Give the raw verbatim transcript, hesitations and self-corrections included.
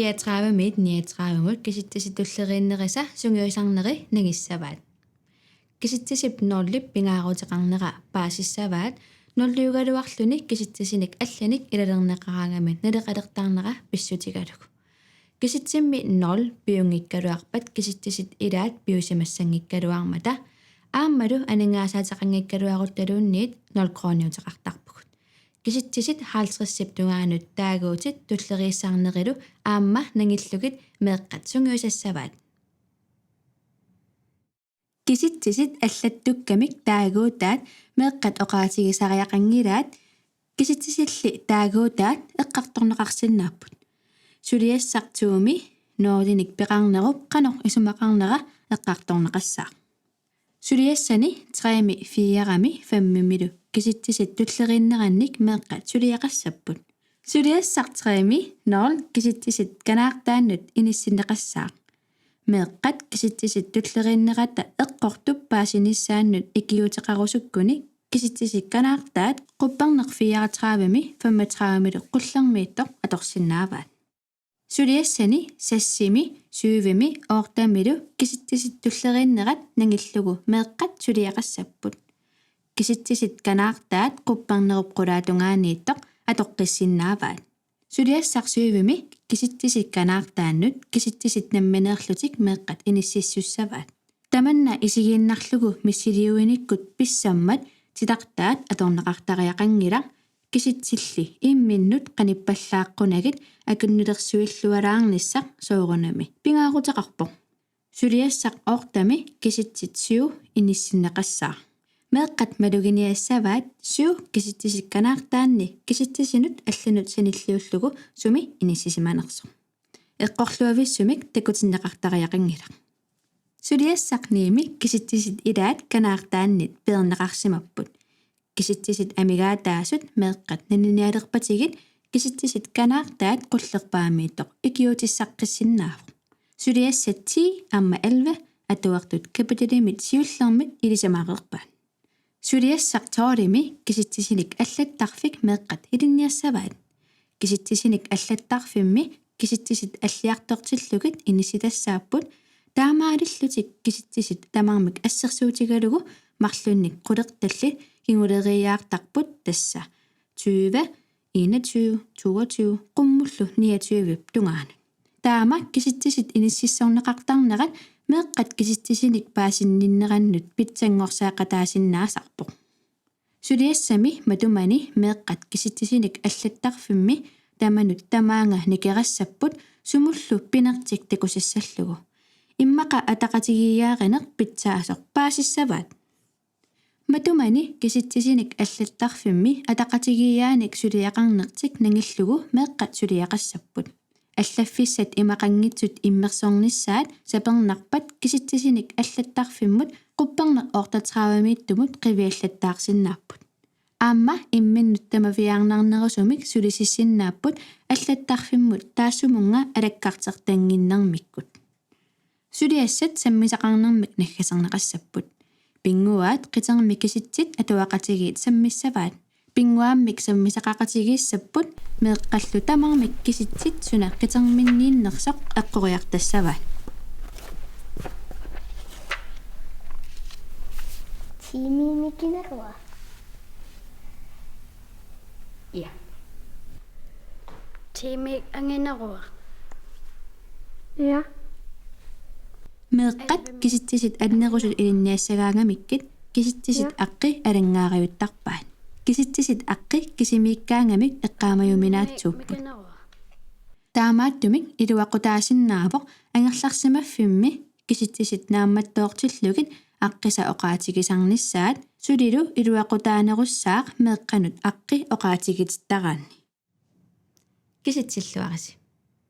fireogtredive-miit niogtredive-mut kisitsisit tulleriinnerisa sungiusarneri nangissavaat. Kisitsisip nulip pingaaruteqarnera paasissavaat nulliugaluarluni kisitsisinik allanik ilalerneqaraangami naleqalertarnera pissutigalugu. Kisitsimmi nul piunngikkaluarpat kisitsisit ilaat piusimassanngikkaluarmata aammalu aningaasaateqanngikkaluaruttaluunniit nul koruuniuteqartarpugut. Kisitsisit halvtredsip tungaanut taaguutit tulleriissaarnerilu aamma nangillugit meeqqat sungiusassavaat. Kisitsisit allattukkamik taaguutaat meeqqat oqaatigisariaqanngilaat, kisitsisilli taaguutaat eqqartorneqarsinnaapput. Suliassaq to-mi nulinik peqarnerup qanoq isumaqarnera eqqartorneqassaaq. Suliassani tre-mi fire-mi fem-imilu kisitsisit tulleriinnerannik meeqqat suliaqassapput. Suliassaq tre-mi nul kisitsisit kanaartaannut inissinneqassaaq. Meeqqat kisitsisit tulleriinnerata eqqortup paasinissaannut ikiuuteqarusukkuni kisitsisit kanaartaat qupperneq fireogtredive-mi femogtredive-milu qullermiittoq atorsinnaavaat. Suliassani seks-imi syv-imi otte-milu kisitsisit tulleriinnerat nangillugu meeqqat suliaqassapput. Kisitsisit kanaartaat quppernerup qulaatungaaniittoq atoqqissinnaavaat. Suliassaq syv-imi kisitsisit kanaartaannut kisitsisit nammineerlutik meeqqat inississussavaat. Tamanna isigiinnarlugu missiliuinikkut pissammat titartaat atorneqartariaqanngilaq, kisitsilli imminnut qanippallaaqunagit akunnulersuillualaarnissaq soorunami pingaaruteqarpoq. Suliassaq otte-mi kisitsit syv inissinneqassaaq. Meeqqat maluginiassavaat syv kisitsisit kanaartaanni kisitsisinut allanut sanilliullugu sumi inissisimanersoq. Eqqorluavissumik takutinneqartariaqanngilaq. Suliassaq ni-mi kisitsisit ilaat kanaartaannit peerneqarsimapput. Kisitsisit amigaataasut meeqqat naninialerpatigit kisitsisit kanaartaat qullerpaamiittoq ikiuutissaqqissinnaavoq. Suliassat ti aamma elleve atuartut kapitalimit siullermit ilisimareerpaat. Suliassaq tolv-imi kisitsisinik allattarfik meeqqat ilinniassavaat. Kisitsisinik allattarfimmi kisitsisit alliartortillugit inissitassaapput, taamaalillutik kisitsisit tamarmik assersuutigalugu marlunnik qulertallit kinguleriiaartarput, tassa tyve, enogtyve, toogtyve qummullu niogtyve-p tungaanut. Taama kisitsisit inississorneqartarnerat meeqqat kisitsisinik paasinninnerannut pitsanngorsaaqataasinnaasarpoq. Suliassami matumani meeqqat kisitsisinik allattarfimmi tamanut tamaanga nikerassapput sumullu pinertik takusassallugu. Immaqa ataqatigiiaarineq pitsaasoq paasissavaat. Matumani kisitsisinik allattarfimmi ataqatigiiaanik suliaqarnertik nangillugu meeqqat suliaqassapput. Allaffissat imaqanngitsut immersornissaat sapernarpat kisitsisinik allattarfimmut qupperneq otteogtredive-miittumut qiviallattaarsinnaapput. Aamma imminnut tamaviaarnarnerusumik sulisissinnaapput allattarfimmut taassumunnga alakkartertannginnermikkut. Suliassat sammisaqarnermik naggaserneqassapput. Pinnguaat qitermi kisitsit atuaqatigiit sammissavaat. Pinnguaammik sammisaqaqatigiissapput meeqqallu tamarmik kisitsit suna qiterminniinnersoq eqqoriartassavaat. Tiiminik angineruaq. Ja. Tiimik angineruaq. Ja. Meeqqat kisitsisit annerusut ilinniassagaangamikkit kisitsisit Ja. aqqi alanngaariuttarpaat. Kisitsisit aqqi kisimiikkaangamik eqqaamajuminaatsuupput. Taamaattumik iluaqutaasinnaavoq angerlarsimaffimmi kisitsisit naammattoortillugit aqqisa oqaatigisarnissaat, sulilu iluaqutaanerussaaq meeqqanut aqqi oqaatigitittaraanni. Kisitsilluarisi.